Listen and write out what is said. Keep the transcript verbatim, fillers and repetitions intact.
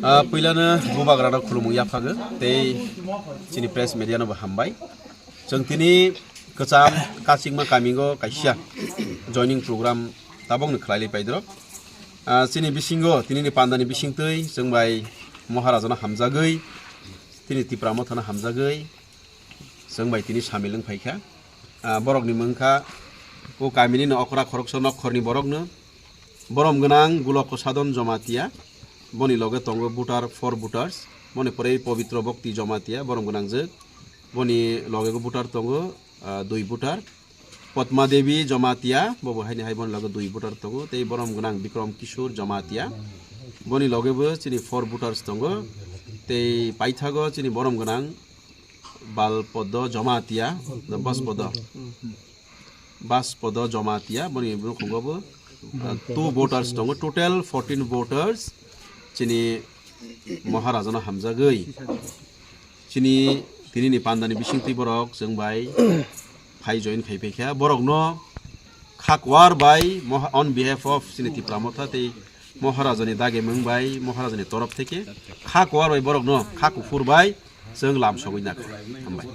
Ah, puilano bubagrano khulumung yaphago tei chini press media no bo hambai. Chwng tini kwcham kachingma kamingo kaisa joining program tabokno khlailai paidrok. Ah, chini bisingo, tinini pandani bisingtwi chwng bai Maharajano hamjagwi, tini Tipra Mothano hamjagwi, chwng bai tini samil wng phaikha. Ah, borokni mung kha o kamini no okra khoroksa nokkhorni borokno. Borom gwnang Gulok Kosadon Jamatia, boni loge tongo voter, four voters, boni pore Pobitro Bhakti Jamatia, borom gwnangjwk, boni loge voter tongo, ah, dui voter. Padma Devi Jamatia, bobo haini hai boni loge dui voter tongo, tei borom gwnang Bikram Kishore Jamatia, boni loge bo chini four voters tongo, tei paithago chini borom gwnang Balpodo Jamatia, Baspodo. Baspodo Jamatia, boni nukhungo bo, uh, two voters tongo, total fourteen voters, chini Maharajano hamjagwi, chini tinini pandani bisingtwi borok chwng bai phai join khai phaikha, borokno khakwar bai Moha-, on behalf of chini Tipra Motha tei Maharajani dage mung bai, Maharajani torof theke khakwar bai borokno kha kuphur bai chwng lam sogwi nakha. Hambai.